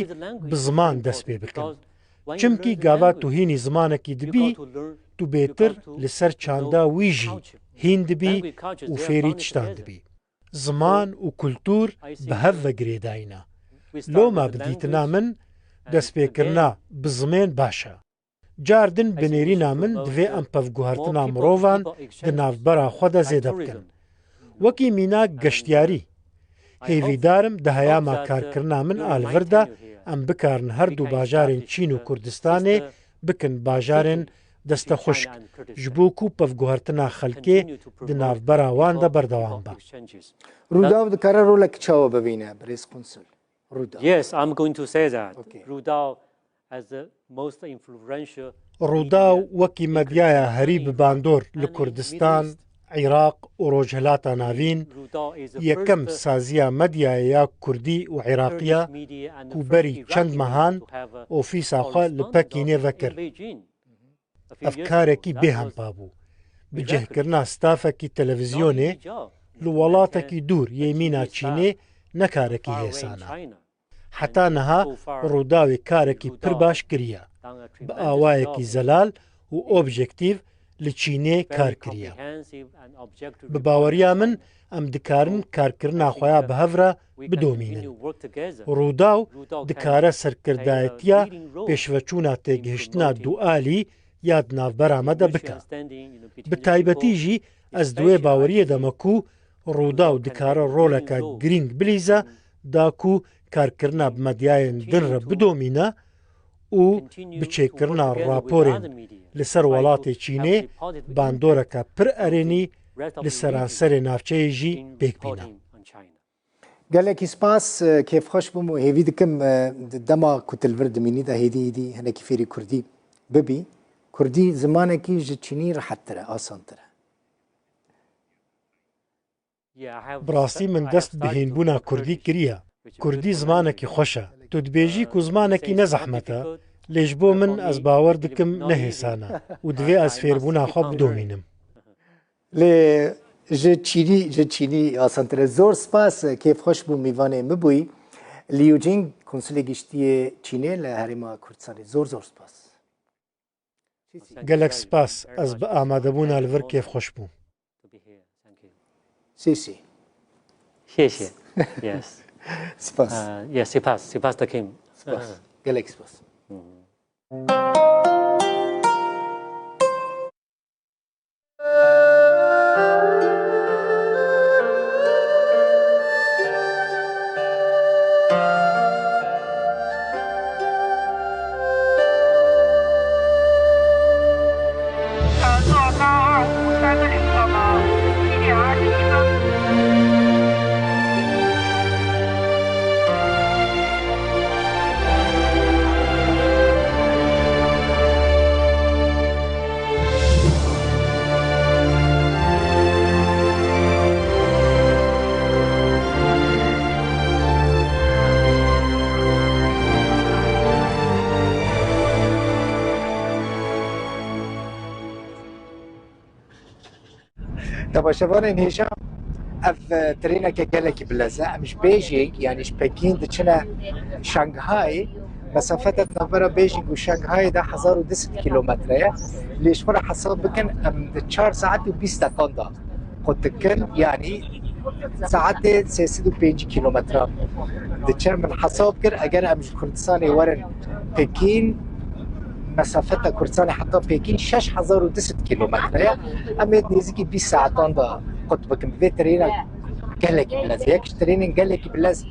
bi ziman dest pê bikin. Çimkî gava tu hînî zimanekî dibî, tu bêtir li ser çanda wî jî hîn dibî û fêrî tiştan dibî. Ziman û kultûr bi hev ve girêdayî ne. Loma bi dîtina min, destpêkirina bi zimên baş e. Car din bi nêrîna min divê em pevguhertina mirovan di navbera xwe de zêde bikin. Wekî mînak geştiyarî. Hêvîdar im di heyama karkirina min a li vir de em bikarin her du bajarên Çîn û Kurdistanê bikin bajarên destexuşk, ji bo ku pevguhertina xelkê di navbera wan de berdewam be. Rûdaw dikare rolek çawa bibîne, birêz Qunsul? Rûdaw. Yes, I'm going to say that. Okay. Rûdaw as the most influential Rûdaw wekî medyaya herî bi bandor li Kurdistan, Iraq û Rojhilata Navîn, yekem saziya medyayê ya Kurdî û Iraqiya ku berî çend mehan ofîsa xwe li Pekînê vekir. Ev karekî bêhempa bû. Bi cihkirina stafekî televîzyonê li welatekî dûr yê mîna Çînê ne karekî hêsan e. Heta niha Rûdawê karekî pir baş kiriye. Bi awayekî zelal û objektîv li Çînê kar kiriye. Bi baweriya min em dikarin karkirina xwe ya bi hev re bidomînin. Rûdaw dikare serkirdayetiya pêşveçûna têgihiştina dualî ya di navbera me de bike. Bi taybetî jî ez di wê baweriyê de me ku Rûdaw dikare roleke girîng bilîze da ku karkirina bi medyayên din re bidomîne û bi çêkirina raporên li ser welatê Çînê bandoreke pir erênî li seranserê navçeyê jî pêk bîne. Gelekî spas, kêfxweş bûm û hêvî dikim, e, di dema ku tu li vir dimînî de hêdî hêdî hinekî fêrî kurdî bibî. Kurdî zimanekî ji çînî rehettir e, asantir e. Bi rastî min dest bi hînbûna kurdî kiriye. Kurdî zimanekî xweş e. Tu dibêjî ku zimanekî ne zehmet e, lê ji bo min ez bawer dikim ne hêsan e û divê ez fêrbûna xwe bidomînim. Lê ji çînî, ji çînî asantir e. Zor spas, kêfxweş bû mîvanê min bûyî. Liu Jing, Konsulê Giştî yê Çînê li Herêma Kurdistanê. Zor zor spas. Gelek spas, ez bi amadebûna li vir kêfxweş bûm. Sî sî. Şê şê. Yes. Spas. Uh, yes, spas, spas dikim. Spas. Gelek spas. Temaşevanên hêja, ev, e, trêneke gelekî bilez e. Em ji Beijing, yanî ji Pekîn diçine Şanghayê. Mesafeta navbera Beijing û Şanghayê de hezar û du sed kîlometre ye. Lê ji xwe re hesab bikin, em di çar saet û bîst deqan de qut dikin, yanî saetê sê sed û pêncî kîlometran diçin. Min hesab kir, eger em ji Kurdistanê werin Pekîn, mesafeta Kurdistanê heta Pekîn şeş hezar û du sed kîlometre ye. Em ê nêzîkî bîst saetan de qut bikin. Vê trêna gelekî bilez e. Yek ji trênên gelekî bilez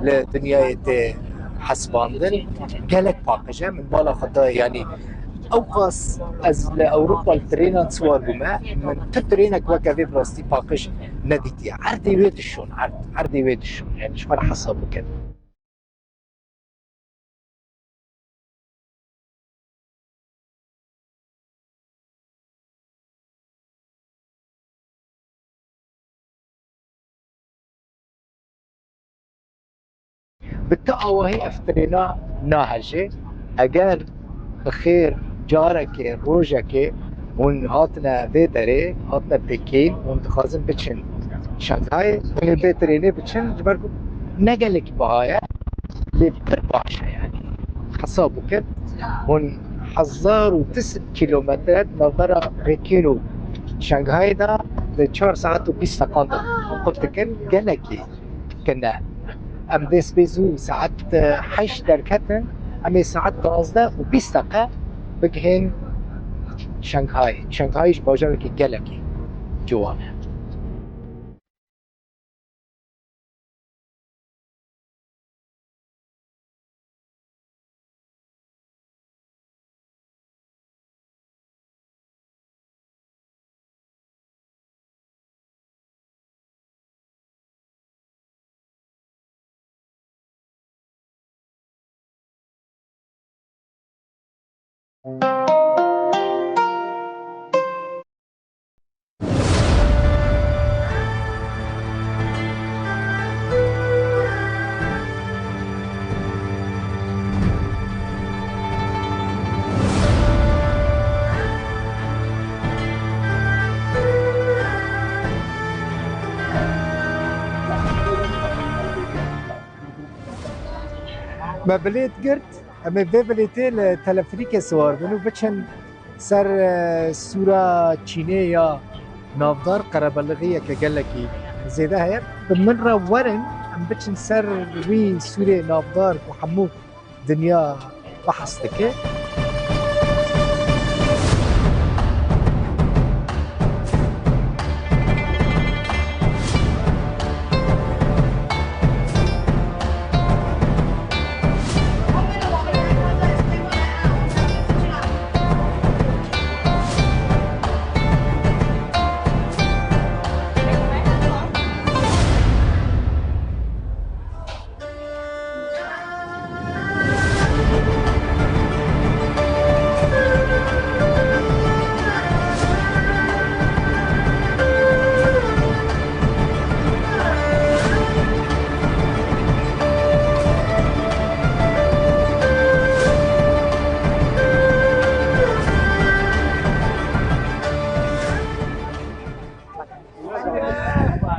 li dinyayê tê hesibandin. Gelek paqij e. Min bala xwe da, yanî Ewqas ez li Ewropa li trênan siwar bûme, min tu trênek weke vê bi rastî paqij nedîtiye. Erdê wê dişon, erd, erdê wê dişon. Yani ji xwe re hesab bikin. Bi ti awahî ev trêna nahejê. Eger bi xêr carekê, rojekê hûn hatine vê derê, hatine Pekîn, hûn dixwazin biçin Şanghayê, hûn ê vê trênê biçin, ji ber ku ne gelekî biha ye, lê pir baş e yani. Hesab bikin, hûn hezar û du sed kîlometre di navbera Pekîn û Şanghayê de di çar saet û bîst deqan de qut dikin, gelekî kin e. Em dê sibê zû saet, e, heşt derketin, em ê saet duwazdeh û bîst deqe bigihên Şanghayê. Şanghayê jî bajarekî gelekî ciwan e. Me bilêt girt, em ê vê bilêtê li telefrîkê siwar bin û biçin ser, e, sûra Çînê ya navdar, qerebelixiyeke gelekî zêde heye. Bi min re werin, em biçin ser wî sûrê navdar ku hemû dinya behs dike.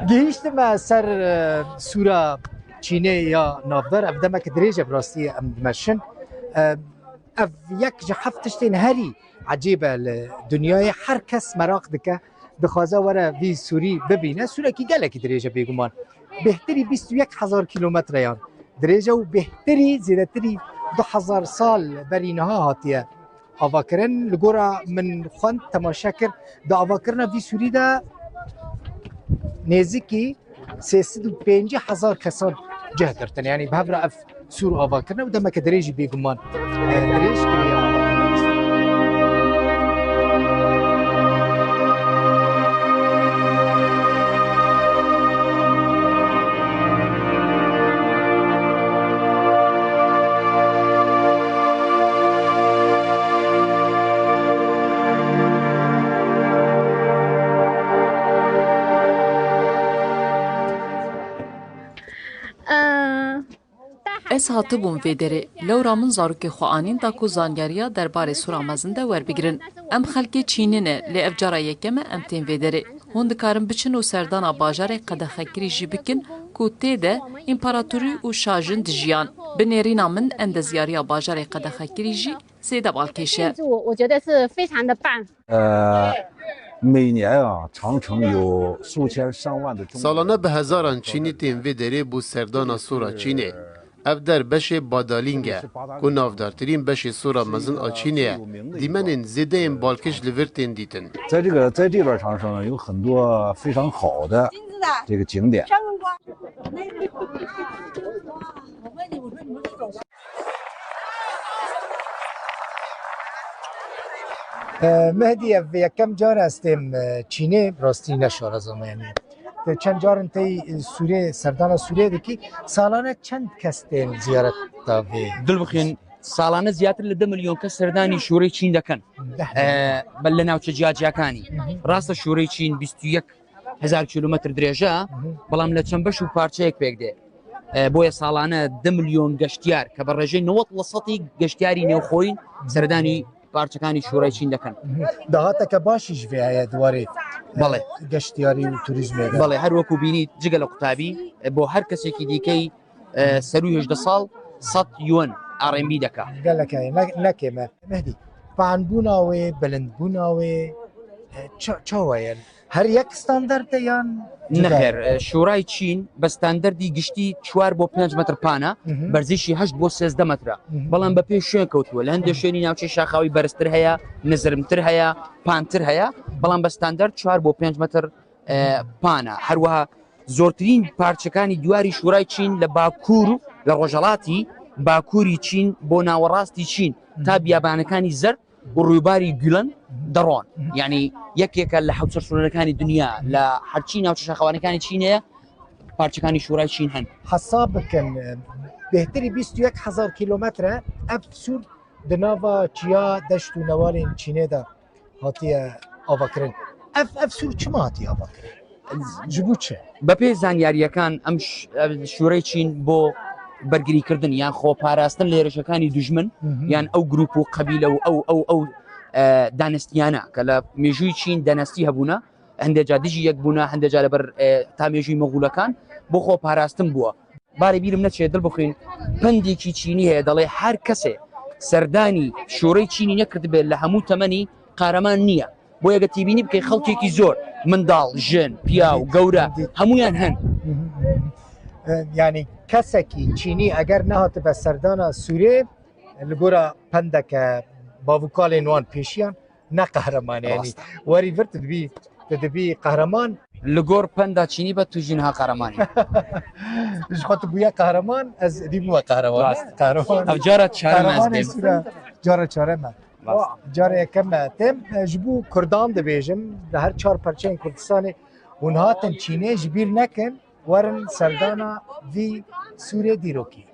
Gihîştime ser, e, sûra Çînê ya navdar, ev demeke dirêj e, bi rastî em dimeşin. E, ev yek ji heft tiştên herî ecêb e li dinyayê. Her kes meraq dike, dixwaze were vî sûrî bibîne. Sûrekî gelekî dirêj e bêguman. Bêhtirî bîst û yek hezar kîlometreyan dirêj e û bêhtirî zêdetirî du hezar sal berî niha hatiye avakirin. Li gora min xwend, temaşe kir, di avakirina vî sûrî de nêzikî sê sed û pêncî hezar kesan cih girtin. Yanî bi hev re ev sûr ava kirine û demeke dirêj jî bêguman, e, dirêj kiriye ava kirine. Ez hatibûm vê derê. Lewra min zarokê xwe anîn da ku zanyariya derbarê sûra mezin de werbigirin. Em xelkê Çînê ne, lê ev cara yekem e em tên vê derê. Hûn dikarin biçin û serdana bajarê qedexekirî jî bikin ku tê de împaratorî û şajin dijiyan. Bi nêrîna min endeziyariya bajarê qedexekirî jî zêde balkêş e. 我觉得是非常的棒。 呃，每年啊，长城有数千上万的中国人 Salane bi hezaran Çînî tên vê derê bo serdana sora Çînê. Ev der beşê Badalîng e, ku navdartirîn beşê sora mezin a Çînê ye. Dîmenên zêdeyên balkêş li vir tên dîtin. 在这个，在这边长城呢，有很多非常好的这个景点。E, Mehdî, ev yekem car ez têm, e, Çînê, rastî ne şareza me, yanî. Te çend carin tey, e, Sûrê, serdana Sûrê dikî, salane çend kes tên ziyareta vê? Dilbixwîn, salane ziyadtir li du milyon kes serdanî şûrê Çîn dekin. Deh milyon. E, be li navçe ciya ciyakani. Hı hı. Rasta şûrê Çîn bîst û yek hezar kilometr dirêje, Hı hı. belam li çend beş û parçeyek pêk dê. E, boye salane du milyon geştiyar, ke bi rêjeyê newet li sedî geştiyarî nêwxoyîn, serdanî parçekani şûrê Çîn dekin. Hı hı. Dahateke başî ji vê heye di warê, e, Belê. geştiyarî û turîzmê de. Belê, her wekû bînî cigele qutabî, e, bo her kesekî dîkey, e, serû hejdeh sal sed yuan R M B deke. Gelek heye, ne, ne kêm e. Mehdî, panbûna wê, bilindbûna wê, e, ça-, çawa ye? Her yek standard e yan cuda ye? Nexêr, e, şûray Çîn bi standardî giştî çar bo pênc metr pan e, Hı hı. berzî jî heşt bo sêzdeh metr e. Hı hı. Belam bi pê şwên kewtûye. Li hindê Hı hı. şwênî navçeyê şaxawî berztir heye, nizirmtir heye, pantir heye. Belam bi standard çar bo pênc metr, e, pan e. Her wiha zortirîn parçekanî dîwarî şûray Çîn li bakur, li rojhelatî, bakurî Çîn bo nawerastî Çîn, ta Hı hı. biyabanekanî zer û rûbarî Gulen deron. Hı hı. Yanî yekêke li hewcer sûrenekanî dinya, li herçî navçe şaxewanekanê Çînê ye, parçekanî şûray Çîn hene. Hesab bikin, e, bêhtirî bîst û yek hezar kîlometre ev sûr di nava çiya deşt û newalên Çînê de hatiye avakirin. Ev, ev sûr çima hatiye avakirin? Ji bo çi? Bi pê zanyariyekan em ş-, ev şûrê Çîn bo bergirîkirdin yan xweparastin li hêrişekanî dijmin Hı hı. yan ew grûp û qebîle û ew, ew, ew, e, danestiyana ke li mêjûyî Çîn danestî hebûne, hindê ca dijî yek bûne, hindê ca li ber, e, ta mêjûyî Moxûlekan bo xweparastin bûye. Barê bîrim neçê, Dilbixwîn, pindekî Çînî heye, dەڵێ هەر کەسێ سەردانی شۆرەی چینی نەکردبێ لە هەموو تەمەنی قارەمان نییە. بۆیە گە تێبینی بکەی خەڵکێکی زۆر، منداڵ، ژن، پیاو، گەورە، هەموویان هەن. E, yanî kesekî Çînî eger nehatibe serdana Sûrê, li gora pendeke bavûkalên wan pêşiyan, ne qehreman e, yanî. Rast. Werî vir tu dibî, tu dibî qehreman. Li gor penda Çînî be tu jî niha qehreman î. Ji xwe tu bûye qehreman, ez dî bûme qehreman. Rast. Qehreman. Ev cara çarem ez Qehremanê bêm. Sûra cara çarem e. Rast. Cara yekem e. Têm, e, ji bo Kurdan dibêjim, di her çar perçeyên Kurdistanê hûn hatin Çînê, ji bîr nekin. Werin serdana vî sûrê dîrokî.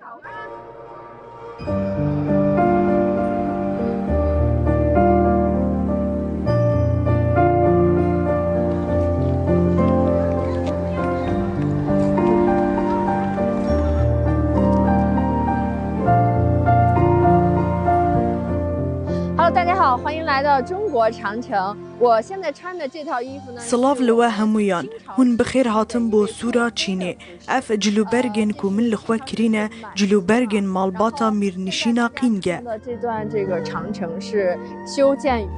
Hello，大家好，欢迎来到中国长城。我现在穿的这套衣服呢，Silav li we hemûyan. Hûn bi xêr hatin bo sûra Çînê. Ev cilûbergên ku min li xwe kirîne, cilûbergên malbata Mîrnişîna Qîng e. 这段这个长城是修建于